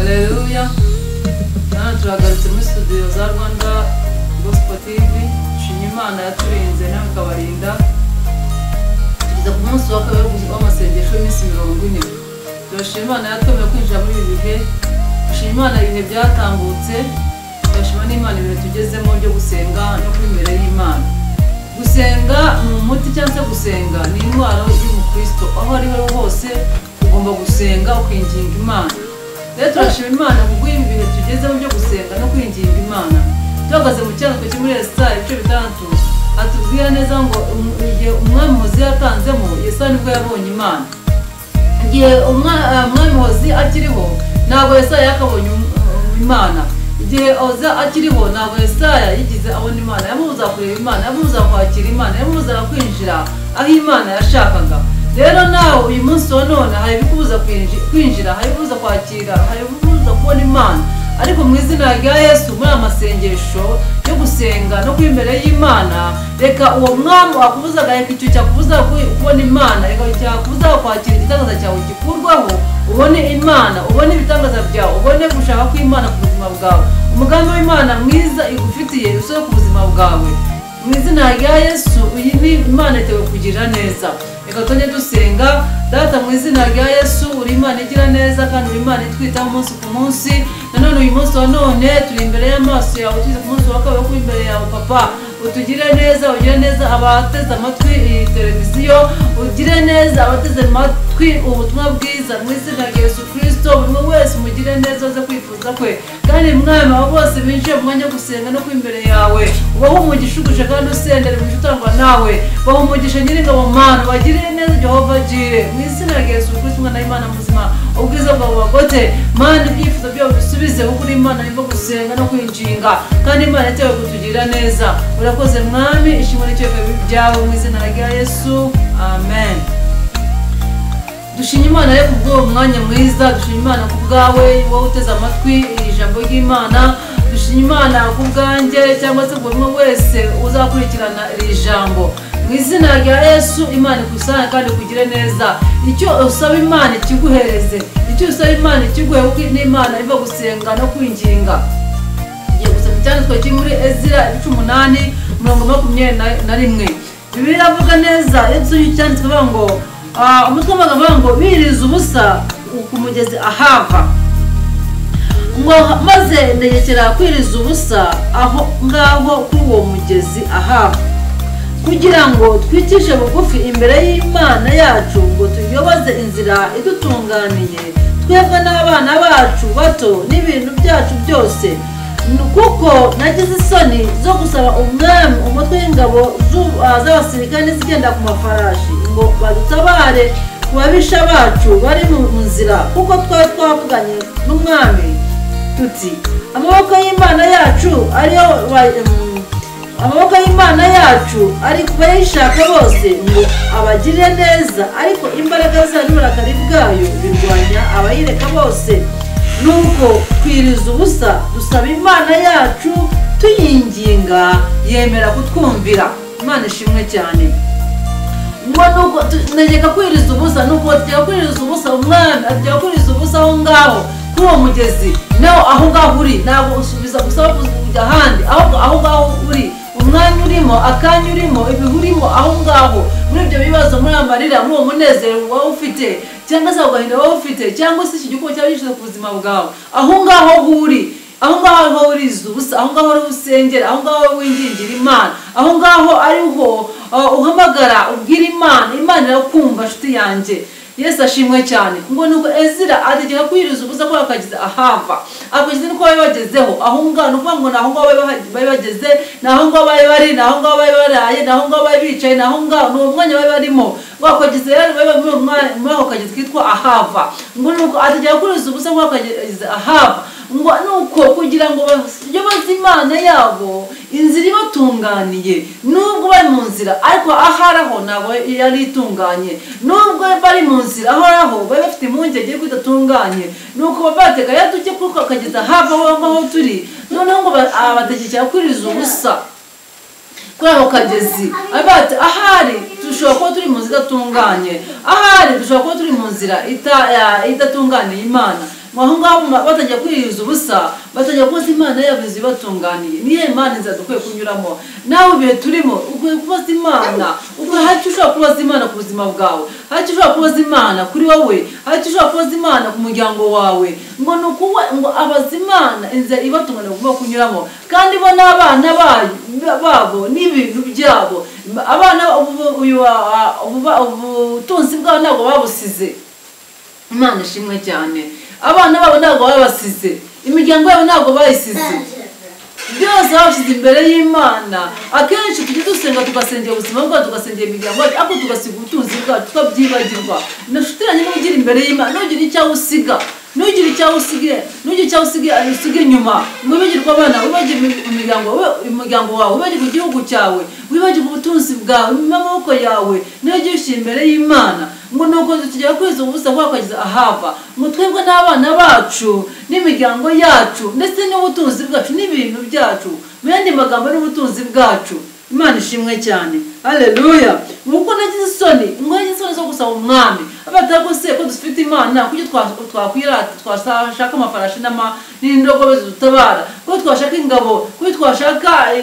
Haleluya. Hano turagarutse muri studio za Rwanda Gospel TV. Dushima Imana yaturinze nawe ikabarinda. Tugeze ku munsi wa kabiri w'amasengesho y'iminsi 40. Turashima Imana yatwemereye kwinjira muri ibi bihe. Dushima Imana ibihe byatambutse. Turashima n'Imana ibihe tugezemo byo gusenga no kuba imbere y'Imana. Gusenga ni umuti cyangwa se gusenga ni intwaro y'umukristo. Aho ari ho hose ugomba gusenga ukinginga Imana. Rero turashima Imana kubw'ibi bihe tugezemo byo gusenga no kwinginga Imana. Tuhagaze mu cyandiko cyo muri Yesaya ibice 6 atubwira neza ngo igihe umwami Hoziya yatanzemo, Yesaya nibwo yabonye Imana. Igihe umwami Hoziya akiriho ntabwo Yesaya yakabonye Imana. Igihe Hoziya akiriho ntabwo Yesaya yigize abona Imana. Yamubuza kureba Imana, yamubuza kwakira Imana, yamubuza kwinjira aho Imana yashakaga. Rero nawe uyu munsi wa none hari ibikubuza kwinjira, hari ibikubuza kwakira, hari ibikubuza kubona Imana. Ariko mu izina rya Yesu muri amasengesho yo gusenga no kuba imbere y'Imana, reka uwo mwami wakubuzaga, reka icyo cyakubuza kubona Imana, reka cyakubuza kwakira igitangaza cyawe gikurwaho, ubone Imana, ubone ibitangaza byawe, ubone gushaka kw'Imana ku buzima bwawe, umugambi w'Imana mwiza igufitiye usore ku buzima bwawe. Mu izina rya Yesu iyi ni Imana itewe kugira neza. Reka tujye dusenga. Data mu izina rya Yesu, uri Imana igira neza kandi uri Imana itwitaho umunsi ku munsi. Nanone uyu munsi wa none turi imbere y'amaso yawe, tugeze ku munsi wa kabiri wo kuba imbere yawe Papa. Utugire neza, ugire neza abateze amatwi iyi televiziyo, ugire neza abateze amatwi ubutumwa bwiza mu izina rya Yesu Kristo. Buri wese umugire neza aze kwifuza kwe, kandi Mwami abo bose binjiye mu mwanya wo gusenga no kuba imbere yawe, ubahe umugisha ugusha kandi usendere umugisha utangwa nawe, bahe umugisha Nyiringabo Mana, bagirire neza Jehova Jire mu izina rya Yesu Kristo Umwana w'Imana muzima. Ubwiza bwawe bubagote Mana, ibyifuzo byabo bisubize, kuko uri Imana yumva gusenga no kwinginga, kandi Imana itewe kutugirira neza. Urakoze Mwami, ishimwe n'icyubahiro byawe mu izina rya Yesu, amen. Dushima Imana rero kubw'uwo mwanya mwiza, dushima Imana ku bwawe wowe uteze amatwi ijambo ry'Imana, dushima Imana ku bwanjye cyangwa se buri umwe wese uzakurikirana iri jambo. Mu izina rya Yesu Imana ikusange kandi ikugire neza. Icyo usaba Imana ikiguhereze, icyo usaba Imana ikiguhe, kuko n'Imana iva gusenga no kwinginga. Ngiye gusoma icyanditswe kiri muri Ezira ibice 8 umurongo 21. Bibiliya iravuga neza, iyo dusomye icyanditswe bavuga ngo umutwe w'amagambo bavuga ngo biriza ubusa ku mugezi Ahava, ngo maze ntegekera kwiriza ubusa aho ngaho kuri uwo mugezi Ahava, kugira ngo twicishe bugufi imbere y'Imana yacu, ngo tuyoboze inzira idutunganiye twebwe n'abana bacu bato n'ibintu byacu byose. Kuko nagize isoni zo gusaba umwami umutwe w'ingabo z'abasirikare n'izigenda ku mafarashi ngo badutabare ku babisha bacu bari mu nzira, kuko twari twavuganye n'umwami tuti amaboko y'Imana yacu ariyo amaboko y'Imana yacu ari kubayishaka bose ngo abagirire neza, ariko imbaraga zayo n'uburakari bwayo birwanya abayireka bose. Nuko twiriza ubusa dusaba Imana yacu tuyinginga, yemera kutwumvira. Imana ishimwe cyane. Ngo nuko ntegeka kwiriza ubusa, nuko tujya kwiriza ubusa umwami ajya kwiriza ubusa aho ngaho kuri uwo mugezi. Naho aho ngaho uri ntabwo usubiza gusaba kujya ahandi, ahubwo aho ngaho uri, umwanya urimo, akanya urimo, ibihe urimo, aho ngaho muri ibyo bibazo, muri amarira, muri uwo munezero wowe ufite, cyangwa se agahinda wowe ufite, cyangwa se iki gikuba cyaba gishize ku buzima bwawe, aho ngaho uri, aho ngaho ariho uriza ubusa, aho ngaho ariho usengera, aho ngaho wingingira Imana, aho ngaho ariho uhamagara ubwira Imana, Imana irakumva nshuti yanjye. Yesu ashimwe cyane. Ngo nuko Ezira ategeka kwiriza ubusa ko akageza Ahava, akageza niko bari bagezeho aho ngaho, nuko ngo naho ngaho bari bageze, naho ngaho bari bari, naho ngaho bari baraye, naho ngaho bari bicaye, naho ngaho ni umwanya bari barimo. Ngo akageza rero bari muri ako kagezi kitwa Ahava. Ngo nuko ategeka kwiriza ubusa ko akageza Ahava, ngo nuko kugira ngo bayoboze Imana yabo inzira ibatunganiye, nubwo bari mu nzira ariko aharaho ntabwo yari itunganye, nubwo bari mu nzira ahoraho bari bafite impungenge yuko idatunganye, nuko bateka yatujye kuko akageza Ahava aho ngaho turi. Noneho ngo abategekera kwiriza ubusa kuri ako kagezi, bati ahari dushobora kuba turi mu nzira idatunganye, ahari dushobora kuba turi mu nzira idatunganiye Imana. Aho ngaho batangiye kwiyiriza ubusa, batangiye kubaza Imana yabo ibatunganiye. Niyo Imana inzira dukwiye kunyuramo. Nawe ibihe turimo ukwiye kubaza Imana. Hari icyo ushobora kubaza Imana ku buzima bwawe, hari icyo ushobora kubaza Imana kuri wowe, hari icyo ushobora kubaza Imana ku muryango wawe. Ngo ni ukuwe ngo abaza Imana inzira ibatunganiye ugomba kunyuramo, kandi bo n'abana babo n'ibintu byabo. Abana ubutunzi bwabo ntabwo babusize. Imana ishimwe cyane. Abana babo ntabwo babasize, imiryango yabo ntabwo bayisize, byose babashyize imbere y'Imana. Akenshi tujya dusenga tugasengera ubuzima bwacu, tugasengera imiryango yacu, ariko tugasiga ubutunzi bwacu tukabyibagirwa. Nashutiranye n'ugira imbere y'Imana, nugira icyawe usiga, nugira icyawe usige, nugira icyawe usige, usige inyuma. Wibagirwe abana, wibagirwe umuryango wawe, wibagirwe igihugu cyawe, wibagirwe ubutunzi bwawe n'amaboko yawe, nujya ushyira imbere y'Imana. Ngo nuko tugera kwiza ubusa kwakageza ahava, ngo twebwe n'abana bacu n'imiryango yacu ndetse n'ubutunzi bwacu n'ibintu byacu, mu yandi magambo n'ubutunzi bwacu. Imana ishimwe cyane. Haleluya. Nuko nagize isoni, ngo nagize isoni zo gusaba umwami abatagose ko dufite Imana, kuki twakwirata twashaka amafarashi n'indogobe zidutabara, kuki twashaka ingabo, kuki twashaka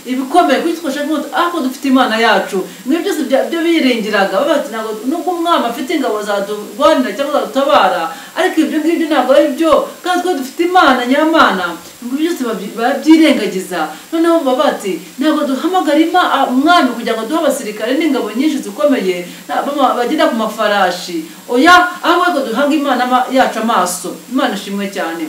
ibikomeye, kuki twashaka ariko dufite Imana yacu. Ibyo byose byo biringiraga bati ntabwo nubwo umwami afite ingabo zadurwanira cyangwa zadutabara, ariko ibyo ngibyo ntabwo ari byo, kandi twe dufite Imana nyamana. Ngo byose babyirengagiza. Noneho baba bati ntabwo duhamagara umwami kugira ngo duhe abasirikare n'ingabo nyinshi zikomeye bagenda ku mafarashi, oya, ahubwo duhanga Imana yacu amaso. Imana ishimwe cyane.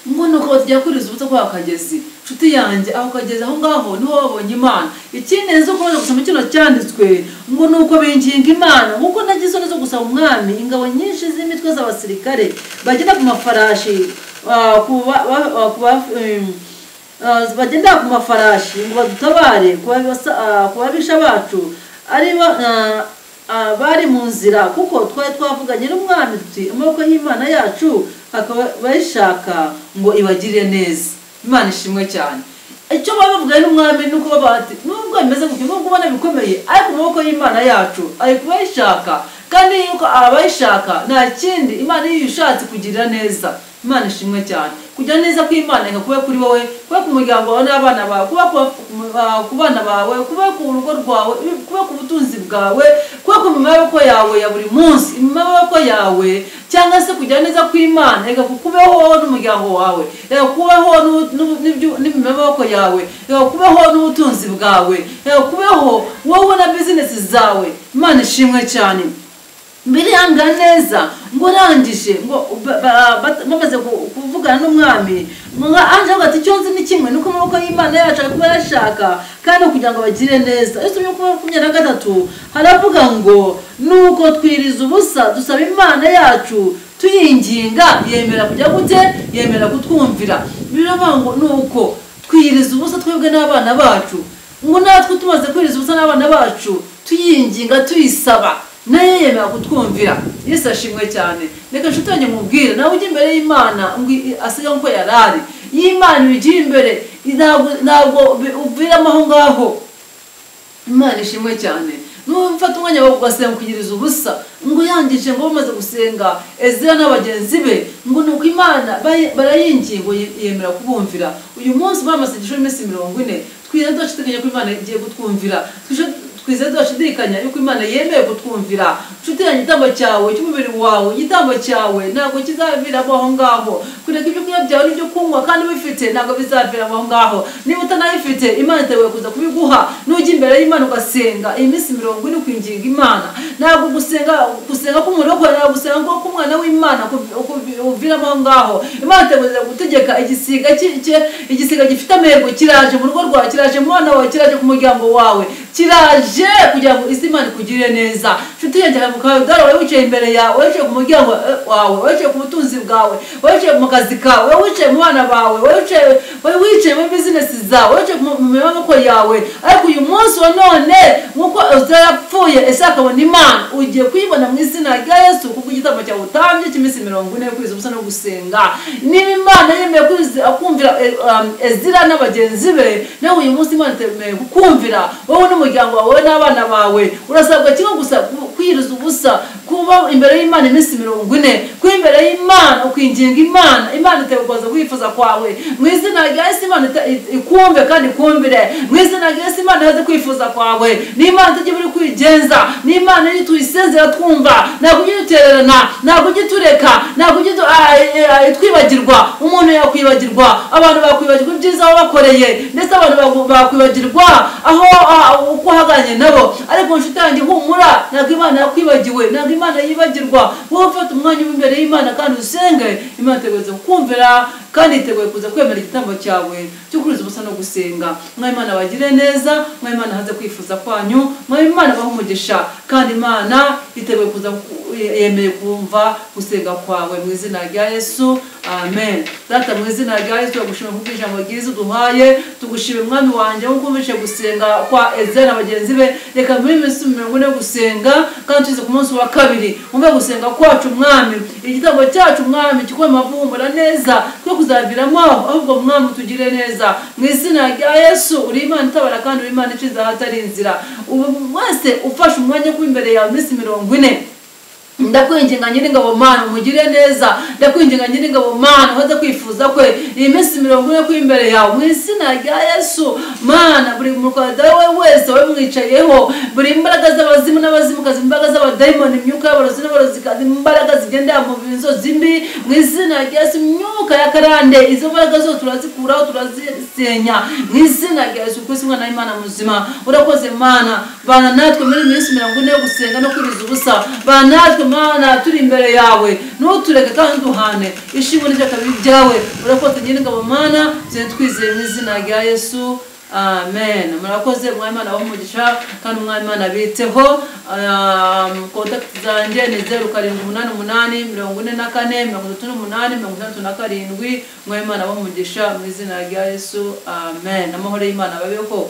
Ngo nuko batujya kuriza ubuto kwa kagezi. Nshuti yanjye, aho kagezi aho ngaho niho babonye Imana. Ikindi nzo kubaza gusoma kino cyanditswe, ngo nuko binginga Imana, nkuko nagize isoni zo gusaba umwami ingabo nyinshi z'imitwe z'abasirikare bagenda ku mafarashi, bagenda ku mafarashi ngo badutabare ku babisha bacu ari bari mu nzira, kuko twari twavuganye n'umwami tuti amaboko y'Imana yacu akaba bayishaka ngo ibagirire neza. Imana ishimwe cyane. Icyo bavuganye n'umwami nuko baba bati nubwo bimeze gutyo, nubwo ubona bikomeye, ariko amaboko y'Imana yacu ari kubayishaka, kandi yuko abayishaka nta kindi Imana iyo ishatse kugirira neza. Imana ishimwe cyane. Kugira neza kw'Imana reka kube kuri wowe, kube ku muryango wawe n'abana bawe, kuba ku bana bawe, kuba ku rugo rwawe, kuba ku butunzi bwawe, kuba ku maboko yawe ya buri munsi, amaboko yawe, cyangwa se kugira neza kw'Imana reka kukubeho wowe n'umuryango wawe, reka kubeho n'amaboko yawe, reka kubeho n'ubutunzi bwawe, reka kubeho wowe na business zawe. Imana ishimwe cyane. Biranga neza ngo rangije ngo bamaze kuvugana n'umwami, ngo anje ati icyo nzi ni kimwe nuko amaboko y'Imana yacu ari kuba yashaka kandi kugira ngo bagire neza. Yesu mu 23 haravuga ngo nuko twiriza ubusa dusaba Imana yacu tuyinginga, yemera kujya gute, yemera kutwumvira. Biravuga ngo nuko twiriza ubusa twebwe n'abana bacu, ngo natwe tumaze kwiriza ubusa n'abana bacu tuyinginga tuyisaba, nayo yemera kutwumvira. Yesu ashimwe cyane. Reka nshuti yanjye mubwire, nawe ujya imbere y'Imana ngo asiga nkuko yarari. Y'Imana ugiye imbere ntabwo uviramo aho ngaho. Imana ishimwe cyane. Nufata umwanya wawe ugasenga ukigiriza ubusa, ngo yangije ngo bamaze gusenga Ezra n'abagenzi be, ngo nuko Imana barayingingo yemera kubumvira. Uyu munsi bamasengesho y'iminsi 40, twizeye tudashidikanya ko Imana igiye kutwumvira, twizeye tudashidikanya yuko Imana yemeye kutwumvira. Nshuti yanjye, igitambo cyawe cy'umubiri wawe, igitambo cyawe ntabwo kizaviramo aho ngaho. Kureka ibyo kunywa byawe n'ibyo kunywa kandi ubifite ntabwo bizaviramo aho ngaho. Niba utanabifite, Imana iteguye kuza kubiguha. Nujya imbere y'Imana ugasenga iyi minsi 40 kwinginga Imana, ntabwo gusenga k'umurokore, ntabwo gusenga k'umwana w'Imana uviramo aho ngaho. Imana iteguye gutegeka igisiga gifite amerwe kiraje mu rugo rwawe, kiraje mu bana bawe, kiraje ku muryango wawe, kiraje kugira ngo isi Imana ikugirire neza. Nshuti yanjye, mukadara wawe wicaye imbere yawe, wicaye ku muryango wawe, wicaye ku butunzi bwawe, wicaye mu kazi kawe, wicaye mu bana bawe, wicaye muri business zawe, wicaye mu maboko yawe, ariko uyu munsi wa none nkuko Ezra yapfuye ese akabona Imana, ugiye kuyibona mu izina rya Yesu, kuko igitambo cyawe utambye cy'iminsi 40 kwiriza ubusa no gusenga. Niba Imana yemeye kumvira Ezra n'abagenzi be, nawe uyu munsi Imana itemeye kukumvira wowe n'umuryango wawe n'abana bawe. Urasabwa kimwe gusa, Kwiriza ubusa, kuba imbere y'Imana iminsi 40, kuba imbere y'Imana ukwinginga Imana, Imana iteguza kwifuza kwawe. Mu izina rya Yesu Imana ikumve kandi ikumvire. Mu izina rya Yesu Imana yaze kwifuza kwawe. Ni Imana itagira uri kwigenza, ni Imana iri tuyisenzera twumva, ntabwo ujya udutererana, ntabwo ujya utureka, ntabwo ujya twibagirwa. Umuntu yakwibagirwa, abantu bakwibagirwa ibyiza wabakoreye, ndetse abantu bakwibagirwa aho uko uhaganye nabo. Ariko nshuti yanjye humura, ntabwo Imana yakwibagiwe, ntabwo Imana yibagirwa. Wowe ufata umwanya uri imbere y'Imana kandi usenge, Imana iteguye kukumvira kandi iteguye kuza kwemera igitambo cyawe cyo kuriza ubusa no gusenga. Mwami Imana bagire neza, Mwami Imana haze kwifuza kwanyu, Mwami Imana bahe umugisha, kandi Imana iteguye kuza yemeye kumva gusenga kwawe mu izina rya Yesu, amen. Data mu izina rya Yesu tugushimira kubwo ijambo ryiza uduhaye, tugushimira Mwami wanjye nkuko gusenga kwa Ezra na bagenzi be. Reka muri minsi 40 gusenga kandi tuze ku munsi wa kabiri umve gusenga kwacu Mwami, igitambo cyacu Mwami kikwe mavumbura neza twe kuzaviramo, ahubwo Mwami tugire neza mu izina rya Yesu. Uri Imana itabara kandi uri Imana iciza ahatari inzira. Ubu wese ufashe umwanya kuba imbere yawe iminsi 40, ndakwinginga Nyiringabo Mana umugire neza, ndakwinginga Nyiringabo Mana uhoze kwifuza kwe iyi minsi 40 ku imbere yawe mu izina rya Yesu. Mana buri mukada we wese we mwicayeho, buri imbaraga z'abazimu n'abazimukazi, imbaraga z'abadayimoni, imyuka y'abarozi n'abarozikazi, imbaraga zigendera mu nzozi mbi mu izina rya Yesu, imyuka ya karande, izo mbaraga zose turazikuraho, turazisenya mu izina rya Yesu Kristo Umwana w'Imana muzima. Urakoze Mana, bana natwe muri minsi 40 yo gusenga no kwiriza ubusa, bana natwe Mana turi imbere yawe, ntutureke kandi duhane ishimwe n'ibyo byawe. Urakoze Nyiringabo Mana, twizeye mu izina rya Yesu, amen. Murakoze, Mwami Imana abahe umugisha kandi Mwami Imana abiteho. Contact zanjye ni 0788 44 38 67. Mwami Imana abahe umugisha mu izina rya Yesu, amen. Amahoro y'Imana ababeho.